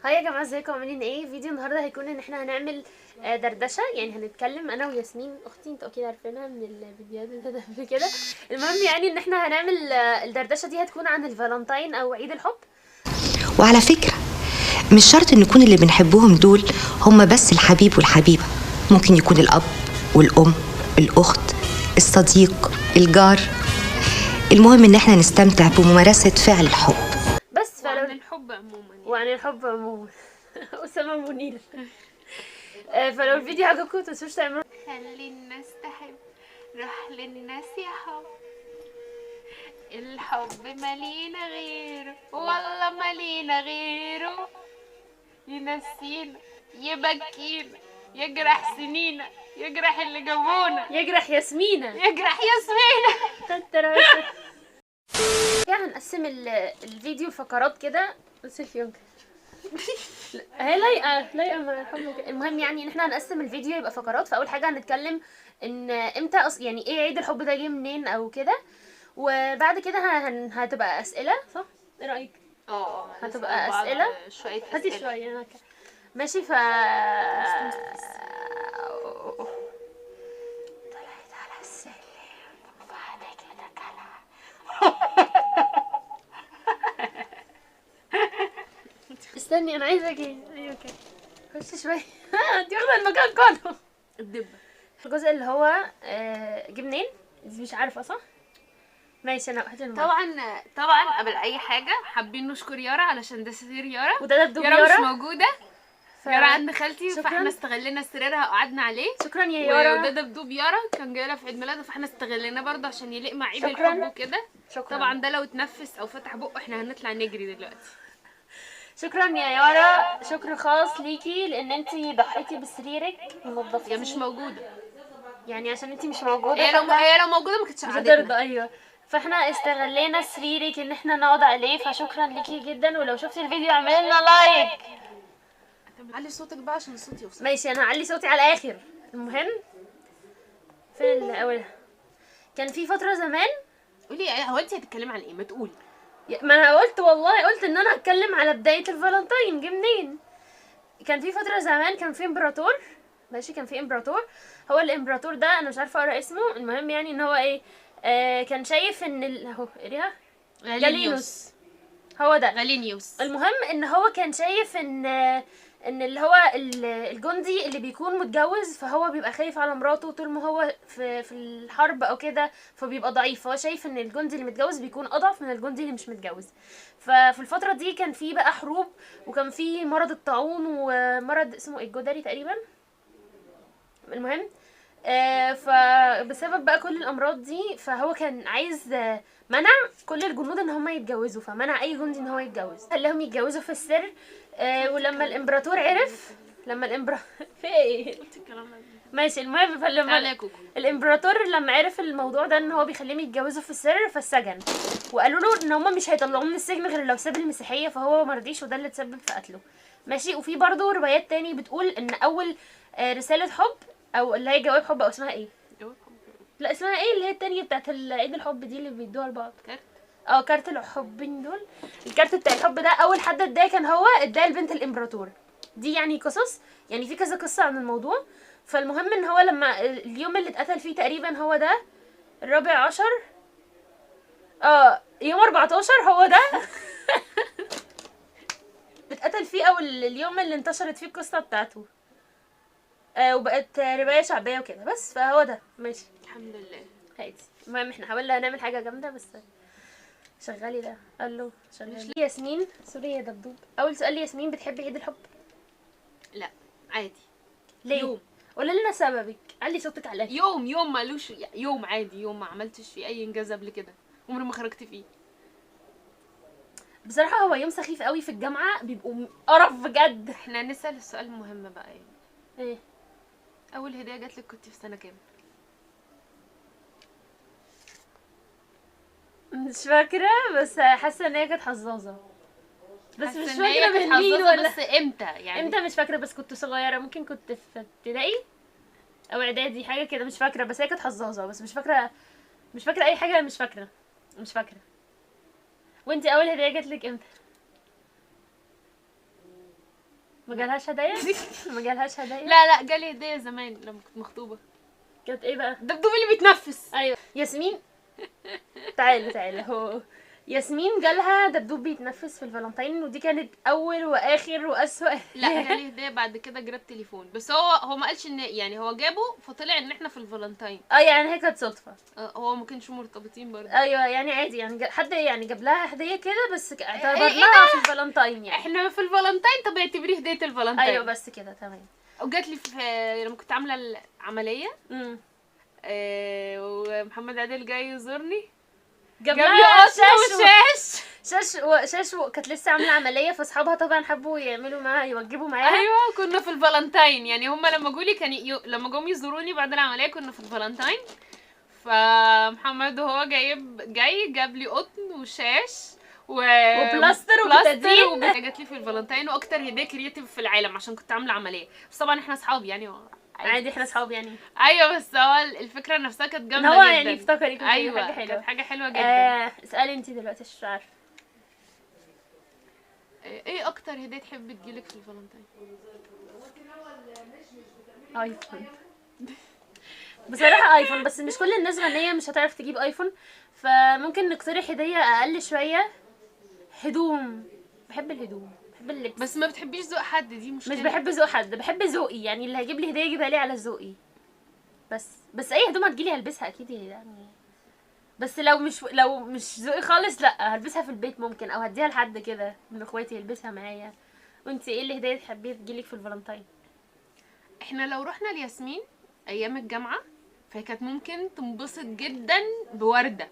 Hi يا جماعة، ازيكم عاملين ايه؟ فيديو النهارده هيكون ان احنا هنعمل دردشة، يعني هنتكلم انا وياسمين اختي، انتوا اكيد عارفينها من الفيديوهات اللي قبل كده. المهم يعني ان احنا هنعمل الدردشة دي هتكون عن الفالنتين او عيد الحب. وعلى فكرة مش شرط ان يكون اللي بنحبهم دول هم بس الحبيب والحبيبه، ممكن يكون الاب والام، الاخت، الصديق، الجار. المهم ان احنا نستمتع بممارسة فعل الحب بس. وعن الحب عموما يعني. وعن الحب عموما. اسامة منير. فلو الفيديو عجبكم متنسوش تعملوا خلي الناس تحب، روح للناس يا حب، الحب مالينا غيره، والله مالينا غيره، ينسينا يبكينا يجرح سنينا يجرح اللي جابونا يجرح ياسمينة يجرح ياسمينة. هنقسم الفيديو فقرات كده. هي لايقة لايقة مع الحب. المهم يعني ان احنا هنقسم الفيديو يبقى فقرات. فاول حاجة هنتكلم ان امتى يعني ايه عيد الحب ده، جه منين او كده، وبعد كده هتبقى اسئلة، صح؟ ايه رايك؟ اه هتبقى اسئلة، شوية اسئلة. هاتي شوية ماشي. ف طلعت على السلم وبعد كده كلع. استني انا عايزه اجي. ايوه كده خش شوية. انت واخده المكان كله. الدبة الجزء اللي هو جه منين مش عارفه، صح؟ ماشي. انا هاتي المايك. طبعا طبعا قبل اي حاجة حابين نشكر يارا علشان ده سرير يارا، وده دبدوب يارا. يارا مش موجودة، يارا عند خالتي، فاحنا استغلينا سريرها وقعدنا عليه. شكرا يا يارا. وده دبدوب يارا كان جاي لها في عيد ميلادها، فاحنا استغليناه برضه عشان يليق مع عيد الحب وكده. طبعا ده لو اتنفس او فتح بقه احنا هنطلع نجري دلوقتي. شكرا يا يارا، شكر خاص ليكي لان انتي ضحيتي بسريرك ونضفتيه. هي مش موجودة يعني عشان انتي مش موجودة. هي لو موجودة ما كانتش قعدتنا. ايوه، فاحنا استغلينا سريرك ان احنا نقعد عليه، فشكرا ليكي جدا. ولو شفتي الفيديو اعملي لنا like. علي صوتك بقى عشان الصوت يوصل. ماشي انا هعلي صوتي على الاخر. المهم فين الاول؟ كان في فترة زمان. قولي هو انت هتتكلمي عن ايه؟ ما تقولي. ما انا قلت والله، قلت ان انا هتكلم على بداية الفالنتين جه منين. كان في فترة زمان كان في امبراطور، ماشي، كان في امبراطور. هو الامبراطور ده انا مش عارفه اقرا اسمه. المهم يعني ان هو ايه، كان شايف ان اهو اقريها، جالينوس، هو ده غالينيوس. المهم ان هو كان شايف ان اللي هو الجندي اللي بيكون متجوز فهو بيبقى خايف على مراته طول ما هو في الحرب او كده، فبيبقى ضعيف. فهو شايف ان الجندي اللي متجوز بيكون اضعف من الجندي اللي مش متجوز. ففي الفترة دي كان في بقى حروب، وكان في مرض الطاعون ومرض اسمه الجدري تقريبا. المهم فبسبب بقى كل الامراض دي فهو كان عايز منع كل الجنود ان هم يتجوزوا، فمنع اي جندي ان هو يتجوز، خلاهم يتجوزوا في السر. ولما الامبراطور عرف، لما في ايه قلت الكلام ده ماشي. المهم فلما الامبراطور لما عرف الموضوع ده ان هو بيخليهم يتجوزوا في السر فالسجن، وقالوا له ان هم مش هيطلعوه من السجن غير لو ساب المسيحية، فهو مرضيش، وده اللي تسبب في قتله. ماشي. وفي برضه روايات تاني بتقول ان اول رسالة حب او اللي هي جواب حب، او اسمها ايه؟ جواب حب، لا اسمها ايه اللي هي التانية بتاعت عيد الحب دي اللي بيدوها لبعض؟ كارت. اه كارت الحبين دول. الكارت بتاع الحب ده اول حد اداه كان هو اداه لبنت الامبراطور دي. يعني قصص، يعني في كذا قصة عن الموضوع. فالمهم ان هو لما اليوم اللي اتقتل فيه تقريبا هو ده 14، يوم 14 هو ده اتقتل فيه، او اليوم اللي انتشرت فيه القصة بتاعته، وبقت رواية شعبية وكده بس. فهو ده ماشي الحمد لله. هادي. المهم احنا حاولنا نعمل حاجة جامدة بس شغالي ده قال له شغالي. ياسمين sorry يا دبدوب، اول سؤال ياسمين، بتحبي عيد الحب؟ لا عادي. ليه؟ يوم. قولي لنا سببك، علي صوتك على الاخر. يوم مالوش يوم عادي، يوم ما عملتش فيه اي انجاز قبل كده، عمري ما خرجت فيه. بصراحة هو يوم سخيف قوي في الجامعة، بيبقوا قرف بجد. احنا نسال السؤال المهم بقى يعني. ايه اول هديه جاتلك كنت في سنة كام؟ مش فاكره، بس حاسه ان هي كانت حظاظه، بس مش فاكره من مين ولا بس امتى يعني. امتى مش فاكره، بس كنت صغيرة، ممكن كنت في ابتدائي او اعدادي حاجة كده، مش فاكره. بس هي كانت حظاظه، بس مش فاكره، مش فاكره اي حاجة، مش فاكره مش فاكره. وانتي اول هديه جاتلك امتى؟ ما جالهاش هدايا؟ ما جالهاش هدايا؟ لا لا، جالي هديه زمان لما كنت مخطوبه. كانت ايه بقى؟ الدبدوب اللي بيتنفس. ايوه ياسمين، تعالي تعالي. هو ياسمين جالها دبدوب بيتنفس في الفالنتين، ودي كانت اول واخر واسوأ. لا جالي هديه بعد كده، جرب تليفون، بس هو ما قالش ان يعني هو جابه، فطلع ان احنا في الفالنتين. يعني هي كانت صدفة. هو ما كانش مرتبطين برضه. ايوه يعني عادي، يعني حد يعني جاب لها هديه كده، بس اعتبرناها في الفالنتين يعني. احنا في الفالنتين، طب اعتبريه هديه الفالنتين. ايوه بس كده تمام. وجات لي في لما كنت عامله العملية، ومحمد عادل جاي يزورني، جاب لها شاش شاش شاش. كانت لسه عامله عملية، فاصحابها طبعا حبوا يعملوا معاها، يوجبوا معاها. ايوه كنا في الفالنتين يعني، هما لما جولي كان لما جم يزوروني بعد العملية كنا في الفالنتين. فمحمد وهو جاي جاب لي قطن وشاش وبلاستر وبتادين. جات لي في الفالنتين، واكتر هديه creative في العالم عشان كنت عامله عملية. بس طبعا احنا اصحاب يعني، عادي احنا اصحاب يعني. ايوه بس هو الفكرة نفسها كانت جامدة جدا، هو يعني افتكر يكون. ايوه حاجة حلوة، كانت حاجة حلوة جدا. اسالي انت دلوقتي مش عارفه ايه اكتر هديه تحب تجيلك في الفالنتين؟ ايفون. بصراحة ايفون، بس مش كل الناس غنية مش هتعرف تجيب ايفون، فممكن نقترح هديه اقل شوية. هدوم، بحب الهدوم، بحب اللبس. بس ما بتحبيش ذوق حد، دي مشكلة. مش بحب ذوق حد، بحب ذوقي يعني، اللي هيجيب لي هديه يجيبها لي على ذوقي. بس اي هدوم هتجيلي هلبسها اكيد يعني، بس لو مش ذوقي خالص لا هلبسها في البيت ممكن، او هديها لحد كده من اخواتي يلبسها معايا. وانتي ايه اللي هديه تحبيه تجيلك في الفالنتين؟ احنا لو رحنا لياسمين ايام الجامعة فهي كانت ممكن تنبسط جدا بورده.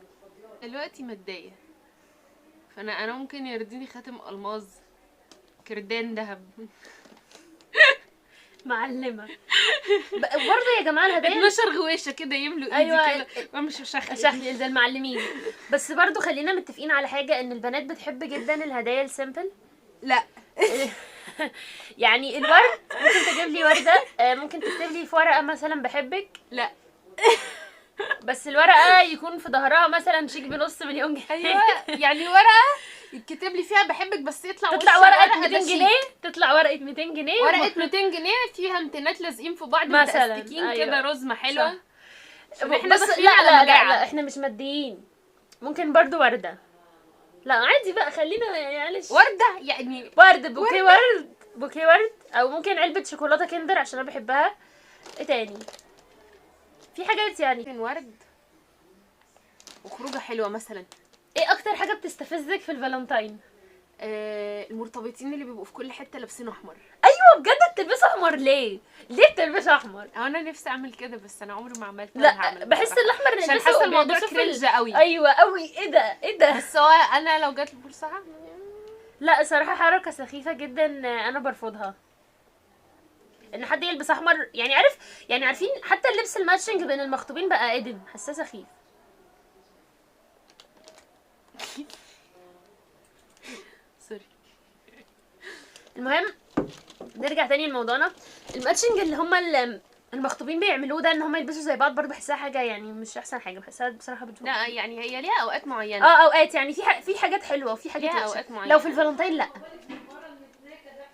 دلوقتي مادية، فانا ممكن يرضيني خاتم الماظ، كردان ذهب. معلمه برضه يا جماعة الهدايا 12 غويشه كده يملوا ايدي. أيوة كده وامشي شخلي زي المعلمين. بس برضه خلينا متفقين على حاجة، ان البنات بتحب جدا الهدايا ال simple. لا يعني الورد، ممكن تجيب لي ورده، ممكن تكتب لي في ورقة مثلا بحبك. لا بس الورقة يكون في ظهرها مثلا شيك بنص مليون جنيه. ايوه يعني ورقة يتكتب لي فيها بحبك، بس تطلع ورقة 200 جنيه، تطلع ورقة 200 جنيه، ورقة 200 جنيه فيها 200 لازقين في بعض متأستكين. أيوة. كده رزمه حلوة. احنا بس لا لا, لا لا احنا مش ماديين. ممكن برضو ورده، لا عادي بقى، خلينا يعني معلش ورده يعني، ورد بوكيه، ورد بوكيه ورد، او ممكن علبة شوكولاتة كندر عشان انا بحبها. ايه تاني؟ في حاجات يعني من ورد وخروجه حلوة مثلا. ايه اكتر حاجة بتستفزك في الفالنتين؟ المرتبطين اللي بيبقوا في كل حتة لابسين احمر. ايوه بجد، بتلبسوا احمر ليه؟ ليه بتلبسوا احمر؟ انا نفسي اعمل كده، بس انا عمري ما عملت. لا بحس الاحمر عشان حاسه الموضوع cringe قوي. ايوه قوي. ايه ده ايه ده؟ بس هو انا لو جات لي فرصة لا صراحة حركة سخيفة جدا، انا برفضها ان حد يلبس احمر. يعني عارف، يعني عارفين حتى اللبس ال matching بين المخطوبين بقى قدم، حاساه سخيف. sorry. المهم نرجع تاني لموضوعنا، ال matching اللي هما المخطوبين بيعملوه ده، ان هما يلبسوا زي بعض، برضه بحسها حاجة يعني مش احسن حاجة، بحسها بصراحة بتفوق. لا يعني هي ليها اوقات معينة. اوقات يعني، في حاجات حلوة وفي حاجات ليها اوقات معينة. لو في الفالنتين لا،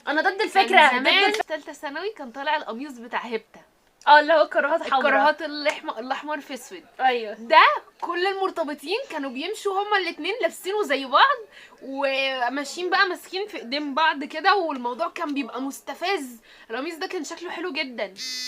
انا ضد الفكرة. زمان في ثالثة ثانوي كان طالع القميص بتاع هبته، اللي هو الكراهات حمراء، الكراهات الاحمر في اسود. ايوه ده كل المرتبطين كانوا بيمشوا هما الاثنين لابسينه زي بعض، وماشيين بقى ماسكين في ايدين بعض كده، والموضوع كان بيبقى مستفز. القميص ده كان شكله حلو جدا،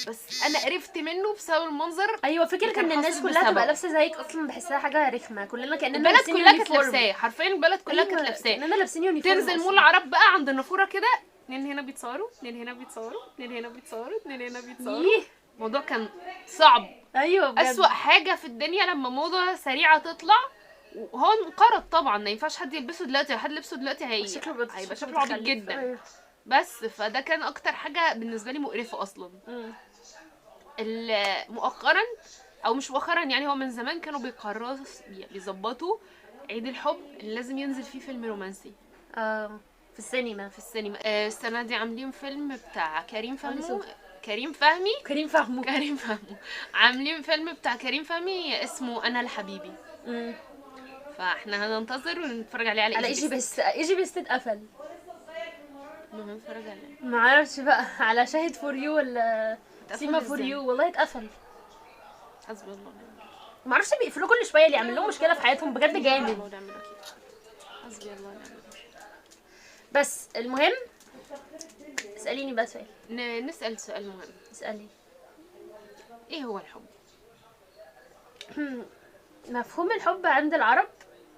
بس انا قرفت منه بسبب المنظر. ايوه فكرة ان الناس كلها تبقى لابسه زيك اصلا بحسها حاجة رخمة. كلنا كاننا البلد كلها كانت لابساه، حرفيا البلد كلها كانت لابساه، كاننا لابسين uniform. تنزل مول العرب بقى عند النافوره كده، اتنين هنا بيتصوروا، اتنين هنا بيتصوروا، اتنين هنا بيتصوروا، اتنين هنا بيتصوروا. الموضوع كان صعب. ايوه بجد. اسوأ حاجة في الدنيا لما موضة سريعة تطلع، وهو انقرض طبعا، ما ينفعش حد يلبسه دلوقتي، لو حد لبسه دلوقتي هيبقى شكله عبيط جدا. أيوة. بس فده كان اكتر حاجة بالنسبة لي مقرفة اصلا. مؤخرا او مش مؤخرا يعني، هو من زمان كانوا بيقرروا بيظبطوا عيد الحب اللي لازم ينزل فيه فيلم رومانسي. في السينما. في السينما. السنة دي عاملين فيلم بتاع كريم فهمي. كريم فهمي كريم فهمي عاملين فيلم بتاع كريم فهمي اسمه انا لحبيبي. فاحنا هننتظر ونتفرج عليه على ايجي بس. ايجي بس اتقفل. ما هنتفرج على ايه؟ ما اعرفش بقى، على شاهد for you ولا سيما for you. والله اتقفل. حسبي الله ونعم الوكيل. ما اعرفش بيقفلوه كل شوية، اللي يعمل لهم مشكلة في حياتهم بجد جامد. حسبي الله ونعم الوكيل. بس المهم اساليني بقى سؤال. نسال سؤال مهم. اسالي. ايه هو الحب؟ مفهوم الحب عند العرب؟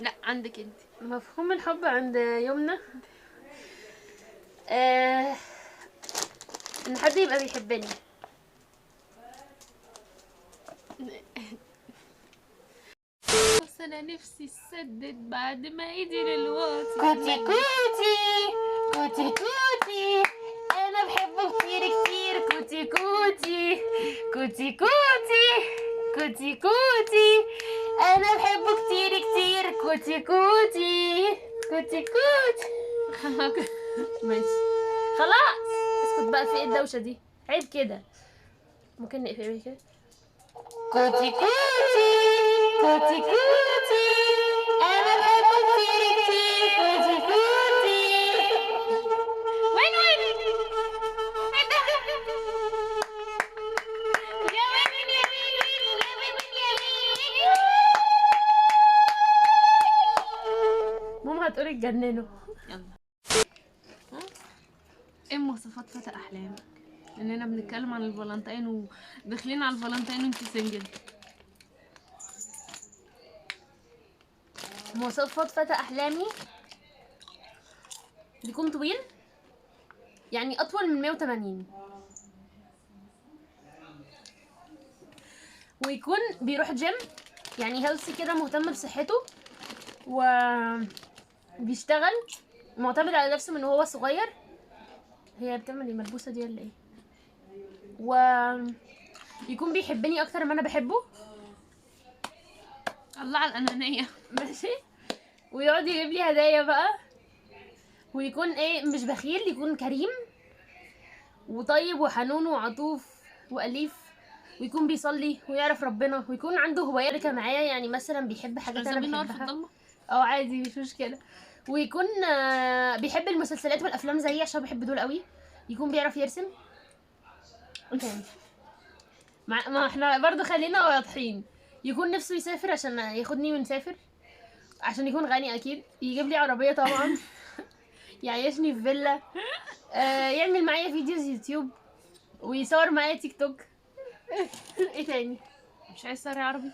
لا عندك انت. مفهوم الحب عند يمنى ان حد يبقى بيحبني. بس انا نفسي اتسدد بعد ما ايدي للواطي. كوتي كوتي كوتي كوتي انا بحبه كتير كتير. كوتي كوتي كوتي كوتي كوتي كوتي انا بحبه كتير كتير. كوتي كوتي كوتي كوتي. ماشي خلاص اسكت بقى، في ايه الدوشة دي؟ عيب كده. ممكن نقفل كده. كوتي كوتي كوتي كوتي انا بحبه كتير كتير. كوتي كوتي. وين وين ايه ده؟ يا وين يا وين يا وين يا وين. ماما هتقولي اتجننوا. يلا. ايه مواصفات فتى احلامك؟ لاننا بنتكلم عن الفالنتين وداخلين على الفالنتين وانت single. مواصفات فتى احلامي بيكون طويل، يعني اطول من 180، ويكون بيروح جيم، يعني healthy كده، مهتم بصحته وبيشتغل، معتمد على نفسه من وهو صغير. هي بتعمل ايه ملبوسه دي ولا ايه؟ ويكون بيحبني اكتر ما انا بحبه. الله على الانانية. ماشي. ويقعد يجيب لي هدايا بقى، ويكون ايه، مش بخيل، يكون كريم وطيب وحنون وعطوف واليف، ويكون بيصلي ويعرف ربنا، ويكون عنده هوايات معايا، يعني مثلا بيحب حاجات انا بحبها. عادي مش مشكلة. ويكون بيحب المسلسلات والافلام زيي عشان بحب دول قوي. يكون بيعرف يرسم. ما احنا برضو خلينا واضحين. يكون نفسه يسافر عشان ياخدني ونسافر، عشان يكون غني اكيد، يجيب لي عربية طبعا، يعيشني في فيلا، يعمل معايا videos يوتيوب، ويصور معايا تيك توك. ايه تاني؟ مش عايز ساري عربي؟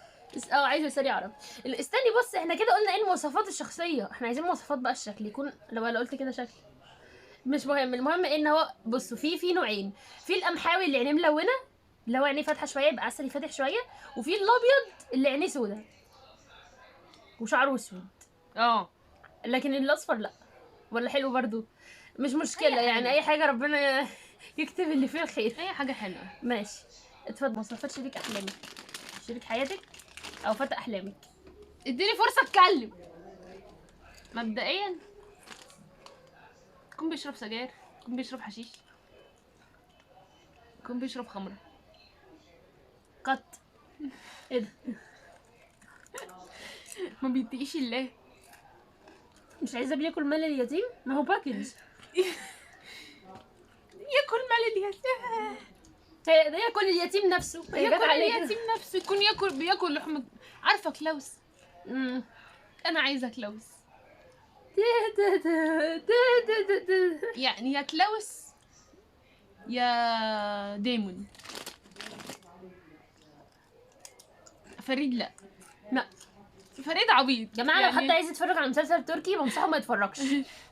عايزه ساري عربي. استني بص، احنا كده قلنا ايه المواصفات الشخصية، احنا عايزين مواصفات بقى الشكل. يكون لو انا قلت كده شكل مش مهم، المهم ان هو بصوا في نوعين، في القمحاوي اللي عينيه ملونة، اللي هو عينيه فاتحة شوية يبقى عسلي فاتح شوية، وفي الابيض اللي عينيه سودا وشعره اسود. لكن الاصفر لا، ولا حلو برضو مش مشكلة، يعني اي حاجة ربنا يكتب اللي فيه الخير. اي حاجة حلوة. ماشي اتفضل. مواصفات شريك احلامك، شريك حياتك او فتى احلامك. اديني فرصة اتكلم. مبدئيا يكون بيشرب سجاير، يكون بيشرب حشيش، يكون بيشرب خمره. قط. ايه ده؟ ما بيتقيش الله. مش عايزه بياكل مال اليتيم؟ ما هو package. ياكل مال اليتيم، ده ياكل اليتيم نفسه، ياكل اليتيم نفسه، يكون ياكل بياكل لحم. عارفه كلاوس؟ انا عايزه كلاوس. يعني يا كلاوس يا ديمون. فريد لا، لا فريد عبيط يا جماعة. لو حد عايز يتفرج على مسلسل تركي بنصحه ما يتفرجش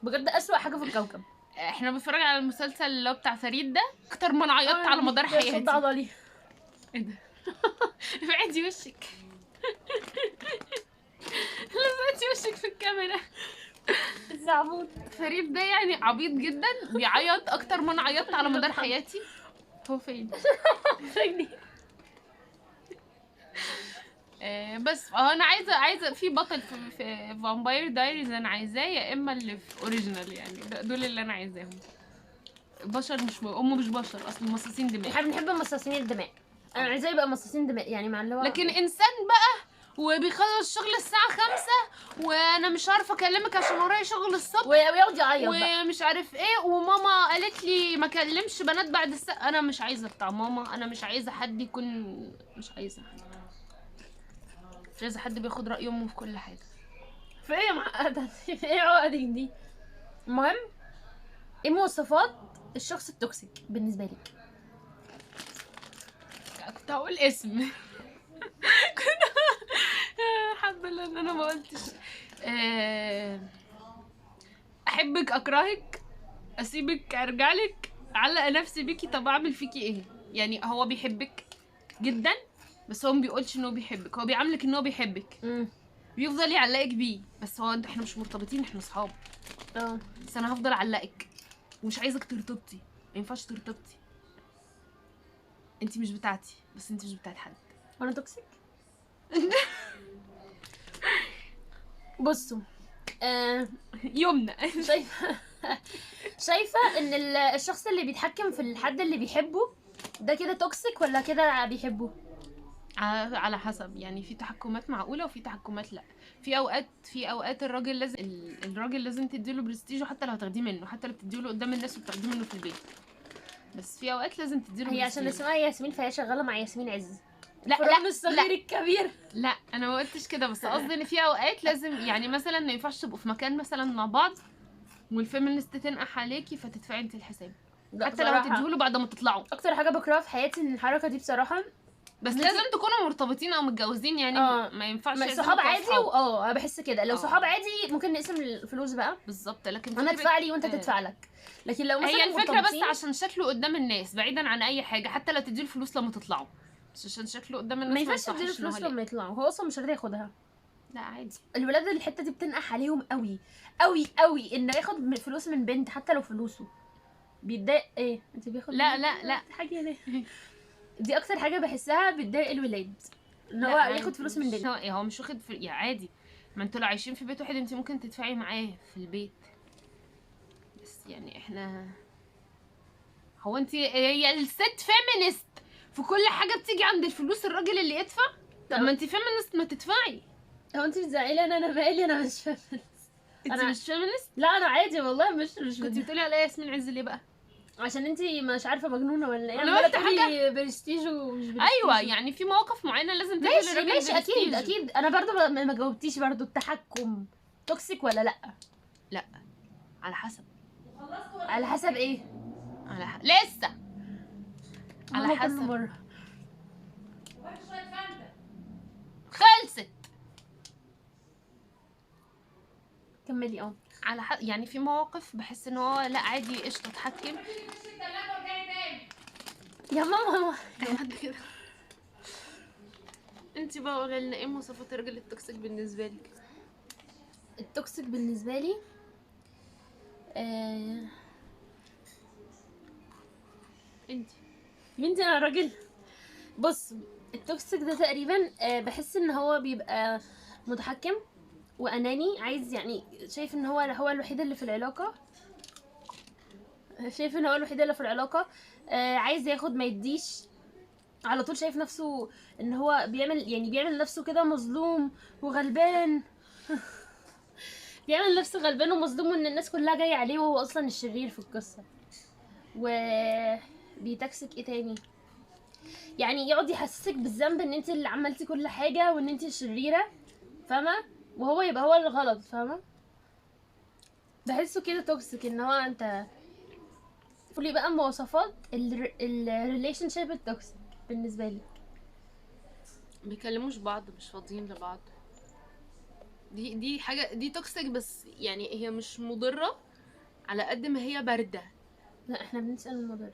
بجد، اسوأ حاجة في الكوكب. احنا بنتفرج على المسلسل اللي هو بتاع فريد ده، اكتر ما انا عيطت على مدار حياتي. عضلي. ايه ده؟ ابعدي وشك. لزقتي وشك في الكاميرا. الزعبوط. فريد ده يعني عبيط جدا، بيعيط اكتر ما انا عيطت على مدار حياتي. هو فين؟ بس انا عايزه في بطل في Vampire Diaries انا عايزاه، يا اما اللي في Original، يعني دول اللي انا عايزاهم. بشر مش هم مش بشر اصلا، مصاصين دماء. احنا بنحب مصاصين الدماء. انا عايزاه يبقى مصاصين دماء يعني مع اللي هو، لكن انسان بقى وبيخلص شغل الساعة 5 وانا مش عارفه اكلمك عشان ورايا شغل الصبح، ويقعد يعيط ومش عارف ايه، وماما قالت لي ما اكلمش بنات بعد الساعة. انا مش عايزه بتاع ماما، انا مش عايزه حد يكون، مش عايزه حد، مش عايزه حد بياخد راي امه في كل حاجة. في ايه معقدة؟ في ايه عقدك دي؟ المهم ايه مواصفات الشخص ال toxic بالنسبة لك؟ كنت هقول اسم كنت الحمد لله ان انا ما قلتش. احبك اكرهك اسيبك ارجع لك اعلق نفسي بيكي، طب اعمل فيكي ايه؟ يعني هو بيحبك جدا بس هو ما بيقولش ان هو بيحبك، هو بيعاملك ان هو بيحبك، بيفضل يعلقك بيه، بس هو احنا مش مرتبطين، احنا اصحاب. بس انا هفضل اعلقك ومش عايزك ترتبطي، ما ينفعش ترتبطي، انت مش بتاعتي، بس انت مش بتاعت حد. وانا toxic؟ بصوا يمنى شايفه ان الشخص اللي بيتحكم في الحد اللي بيحبه ده كده toxic ولا كده بيحبه؟ على حسب، يعني في تحكمات معقولة وفي تحكمات لا. في اوقات الراجل لازم، الراجل لازم تديله برستيجه حتى لو هتاخديه منه، حتى لو بتديله قدام الناس وبتاخديه منه في البيت، بس في اوقات لازم تديله. هي عشان اسمها ياسمين فهي شغالة مع ياسمين عز. لا لا الصغير الكبير. لا انا ما قلتش كده، بس قصدي ان في اوقات لازم، يعني مثلا ما ينفعش تبقوا في مكان مثلا مع بعض وال feminist تنقح عليكي فتدفعي انت الحساب، حتى لو هتديهوله بعد ما تطلعوا. اكتر حاجة بكرهها في حياتي ان الحركة دي بصراحة، بس لازم تكونوا مرتبطين او متجوزين، يعني ما ينفعش صحاب عادي. انا بحس كده لو صحاب عادي ممكن نقسم الفلوس بقى بالظبط، لكن انا ادفع لي وانت تدفع لك، لكن لو مثلا هي الفكرة بس عشان شكله قدام الناس بعيدا عن اي حاجة، حتى لو تديله فلوس لما تطلعوا، بس عشان شكله قدام الناس ما ينفعش تديله فلوس لما يطلعوا، هو اصلا مش راضي ياخدها. لا عادي، الولاد الحتة دي بتنقح عليهم قوي قوي قوي، انه ياخد فلوس من بنت حتى لو فلوسه بيتضايق. ايه انت بياخد؟ لا لا لا حاجة ليه؟ دي اكتر حاجة بحسها بتضايق الولاد، ان هو ياخد فلوس من بنت. هو مش واخد يا عادي، ما انتوا لو عايشين في بيت واحد انت ممكن تدفعي معاه في البيت، بس يعني احنا هو انت هي الست feminist في كل حاجة بتيجي عند الفلوس الراجل اللي يدفع. طب ما انت feminist ما تدفعي. هو انت بتزعلي؟ انا مالي، انا مش feminist. انت مش feminist؟ لا انا عادي والله، مش كنت بتقولي عليا ياسمين عز ليه بقى؟ عشان انت مش عارفه مجنونة ولا ايه؟ انا قلت حاجة برستيج ومش برستيج. ايوه يعني في مواقف معينة لازم تدي للراجل. ماشي اكيد اكيد. انا برضو ما جاوبتيش برضو، التحكم toxic ولا لا؟ لا على حسب. على حسب ايه؟ على لسه على حسب. مرة خلصت. كملي. على يعني في مواقف بحس ان هو لا عادي قشطه اتحكم. يا ماما كده. انت بقى قولي لنا ايه مواصفات الراجل ال toxic بالنسبة لك؟ ال toxic بالنسبة لي انت بنتي انا راجل. بص ال toxic ده تقريبا بحس ان هو بيبقى متحكم واناني، عايز يعني شايف ان هو الوحيد اللي في العلاقة، شايف ان هو الوحيد اللي في العلاقة، عايز ياخد ما يديش، على طول شايف نفسه ان هو بيعمل، يعني بيعمل نفسه كده مظلوم وغلبان بيعمل نفسه غلبان ومظلوم وان الناس كلها جاية عليه وهو اصلا الشرير في القصة. وبيتكسك ايه تاني؟ يعني يقعد يحسسك بالذنب ان انت اللي عملتي كل حاجة وان انت الشريرة، فاهمه؟ وهو يبقى هو اللي غلط، فاهمه؟ بحسه كده toxic. ان هو انت قولي بقى مواصفات ال relationship ال toxic بالنسبة لك. بيكلموش بعض، مش فاضيين لبعض، دي حاجة دي toxic، بس يعني هي مش مضرة على قد ما هي باردة. لا احنا بنسال المضر.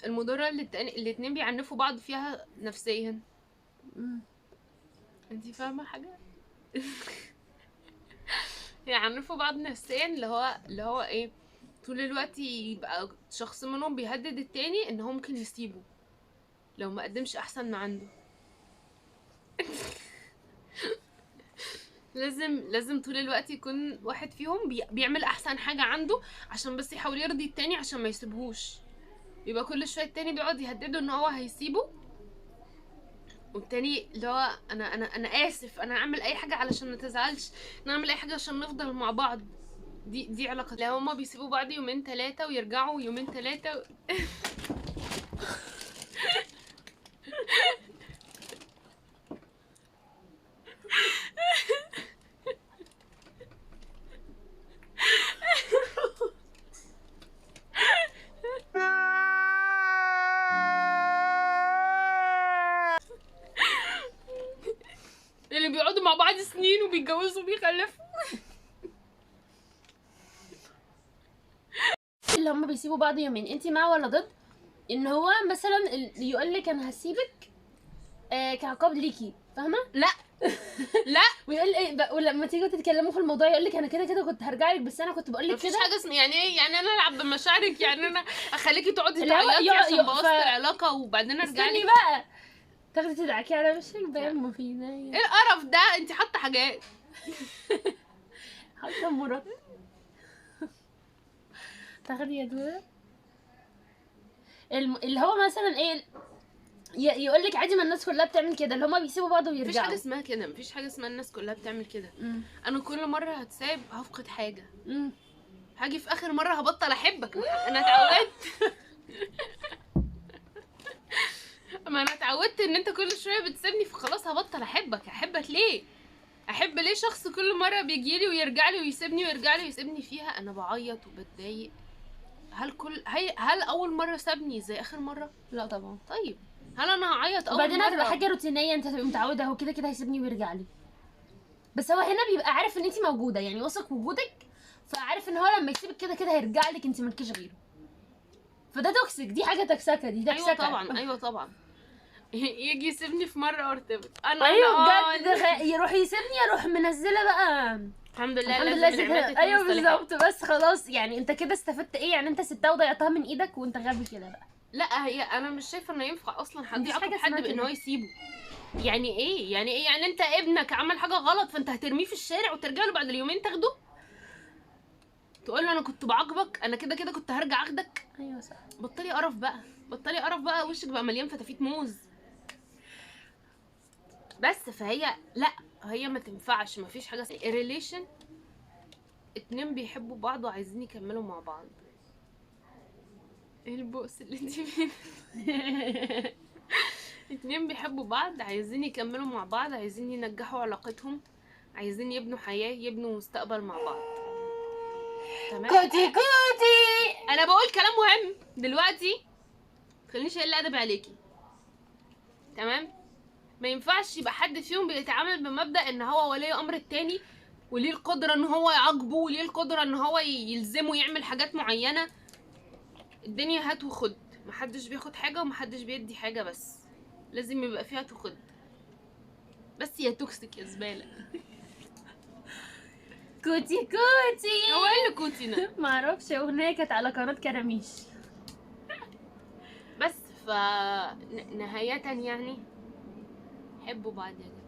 المضرة اللي الاتنين بيعنفوا بعض فيها نفسيا. انتي فاهمه حاجة؟ يعنفوا بعض نفسيا، اللي هو ايه، طول الوقت يبقى شخص منهم بيهدد التاني ان هو ممكن يسيبه لو ما قدمش احسن ما عنده. لازم طول الوقت يكون واحد فيهم بيعمل احسن حاجة عنده عشان بس يحاول يرضي التاني عشان ما يسيبهوش. يبقى كل شوية التاني بيقعد يهدده ان هو هيسيبه والتاني اللي هو انا انا انا اسف، انا هعمل اي حاجة علشان ما تزعلش، انا هعمل اي حاجة عشان نفضل مع بعض. دي علاقة. لا هما بيسيبوا بعض يومين ثلاثة ويرجعوا يومين ثلاثة. اللي بيقعدوا مع بعض سنين وبيتجوزوا وبيخلفوا. اللي هم بيسيبوا بعض يومين، انت مع ولا ضد ان هو مثلا يقول لك انا هسيبك كعقاب ليكي، فاهمه؟ لا لا، ويقول ايه، ولما تيجوا تتكلموا في الموضوع يقول لك انا كده كده كنت هرجع لك، بس انا كنت بقول لك كده. مفيش حاجة اسمها يعني ايه، يعني انا العب بمشاعرك، يعني انا اخليكي تقعدي تعيطي عشان بوظت العلاقة وبعدين ارجع لك. بقى تاخدي تدعكي على وشك باين مفيدة. ايه القرف ده؟ انت حاطه حاجات، حاطه مرات. تاخدي يا دوده اللي هو مثلا ايه، يقول لك عادي ما الناس كلها بتعمل كده، اللي هما بيسيبوا بعض ويرجعوا. مفيش حاجة اسمها كده، مفيش حاجة اسمها الناس كلها بتعمل كده. انا كل مرة هتساب هفقد حاجة، هاجي في اخر مرة هبطل احبك. انا اتعودت. ما انا اتعودت ان انت كل شوية بتسيبني، فخلاص هبطل احبك. احبك ليه؟ احب ليه شخص كل مرة بيجيلي ويرجع لي ويسيبني ويرجع لي ويسيبني فيها؟ انا بعيط وبتضايق. هل اول مرة سابني زي اخر مرة؟ لا طبعا. طيب هل انا هعيط اول مرة؟ وبعدين هتبقى حاجة روتينيه، انت هتبقى متعوده، هو كده كده هيسيبني ويرجع لي. بس هو هنا بيبقى عارف ان انت موجودة، يعني واثق وجودك، فعارف ان هو لما يسيبك كده كده هيرجع لك، انت مالكيش غيره. فده toxic، دي حاجة توكسكه، دي توكسكه. ايوه طبعا، ايوه طبعا. يجي يسيبني في مرة وارتبط انا. ايوه بجد، يروح يسيبني اروح منزله بقى الحمد لله، الحمد لله. ايوه بالظبط. بس خلاص يعني انت كده استفدت ايه؟ يعني انت سبتها وضيعتها من ايدك وانت غبي كده بقى. لا هي انا مش شايفه انه ينفع اصلا حد يعاقب حد بان هو يسيبه. يعني ايه؟ يعني ايه؟ يعني انت ابنك عمل حاجة غلط فانت هترميه في الشارع وترجع له بعد اليومين تاخده تقول له انا كنت بعاقبك، انا كده كده كنت هرجع اخدك؟ ايوه صح. بطلي قرف بقى، بطلي قرف بقى، وشك بقى مليان فتافيت موز. بس فهي لا، هي ما تنفعش، ما فيش حاجة relation. اتنين بيحبوا بعض وعايزين يكملوا مع بعض. ايه البؤس اللي انت فيه؟ اتنين بيحبوا بعض عايزين يكملوا مع بعض، عايزين ينجحوا علاقتهم، عايزين يبنوا حياة، يبنوا مستقبل مع بعض. تمام. كوتي كوتي، انا بقول كلام مهم دلوقتي، متخلينيش اقل ادب عليكي. تمام؟ ما ينفعش يبقى حد فيهم بيتعامل بمبدأ ان هو ولي امر التاني وليه القدرة ان هو يعاقبه وليه القدرة ان هو يلزمه يعمل حاجات معينة. الدنيا هات وخد، محدش بياخد حاجة ومحدش بيدي حاجة، بس لازم يبقى فيها هات وخد. بس يا toxic يا زبالة. كوتي كوتي، هو ايه اللي كوتي ده؟ معرفش، اغنية كانت على قناة كراميش. بس ف نهاية يعني حبوا بعض يا جماعة.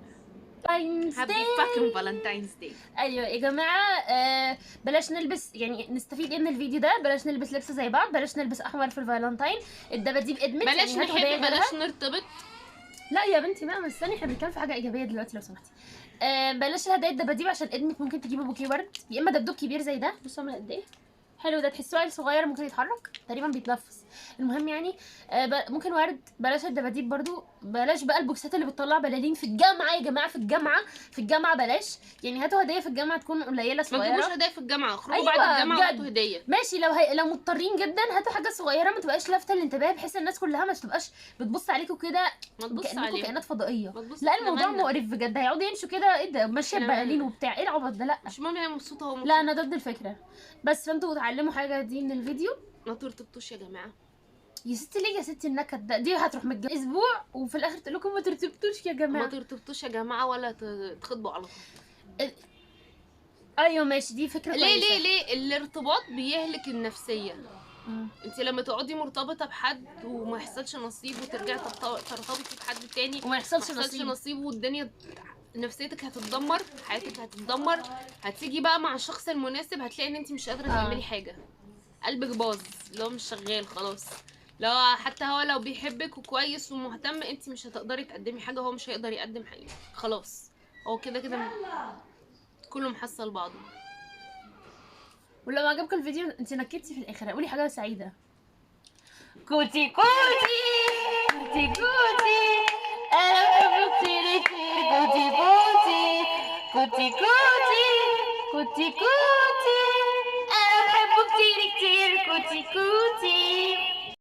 Happy fucking Valentine's Day. ايوه يا جماعة، بلاش نلبس، يعني نستفيد ايه من الفيديو ده؟ بلاش نلبس لبس زي بعض، بلاش نلبس احمر في الفالنتاين، الدباديب ادمت، بلاش يعني نحب، بلاش نرتبط. لا يا بنتي بقى، ما استني، احنا بنتكلم في حاجة ايجابية دلوقتي لو سمحتي. بلاش الهدايا الدباديب عشان ادمت، ممكن تجيبي بوكيه ورد، يا اما دبدوب كبير زي ده. بصوا عامل قد ايه حلو ده، تحسوه عيل صغير ممكن يتحرك تقريبا، بيتنفس. المهم يعني ممكن ورد، بلاش الدباديب برضو، بلاش بقى البوكسات اللي بتطلع بلالين في الجامعة يا جماعة، في الجامعة، في الجامعة بلاش. يعني هاتوا هديه في الجامعة تكون قليله صغيرة، ما تجيبوش هدايا في الجامعة، اخرجوا. أيوة بعد الجامعة وهاتوا هديه. ماشي، لو مضطرين جدا هاتوا حاجة صغيرة ما تبقاش لافته الانتباه، بحيث الناس كلها ما تبقاش بتبص عليكم كده كانكم كائنات فضائية. لا الموضوع مقرف بجد، هيقعدوا يمشوا كده ايه ده، ماشية ببلالين وبتاع، ايه العبط ده؟ لا مش مهم، هي مبسوطة ومبسوطة. لا انا ضد الفكرة. بس فانتوا اتعلموا حاجة دي من الفيديو، ما ترتبطوش يا جماعة. يا ستي ليه يا ستي النكد ده؟ دي هتروح متجوزة اسبوع وفي الاخر تقول لكم ما ترتبطوش يا جماعة. ما ترتبطوش يا جماعة ولا تخطبوا على طول. ايوه ماشي، دي فكرة ليه كويسة. ليه ليه الارتباط بيهلك النفسية. انت لما تقعدي مرتبطة بحد وما يحصلش نصيب وترجعي ترتبطي بحد تاني وما يحصلش نصيب، والدنيا نفسيتك هتتدمر، حياتك هتتدمر. هتيجي بقى مع الشخص المناسب هتلاقي ان انت مش قادرة تعملي حاجة، قلبك باظ اللي هو مش شغال خلاص، لو حتى هو لو بيحبك وكويس ومهتم، انت مش هتقدري تقدمي حاجة، هو مش هيقدر يقدم حاجة، خلاص هو كده كده كله محصل بعضه. ولو عجبكم الفيديو، انت نكدتي في الاخر، قولي حاجة سعيدة. كوتي كوتي كوتي كوتي، انا بحبك كتير كتير، كوتي كوتي كوتي كوتي كوتي كوتي، انا بحبه كتير كتير، كوتي كوتي.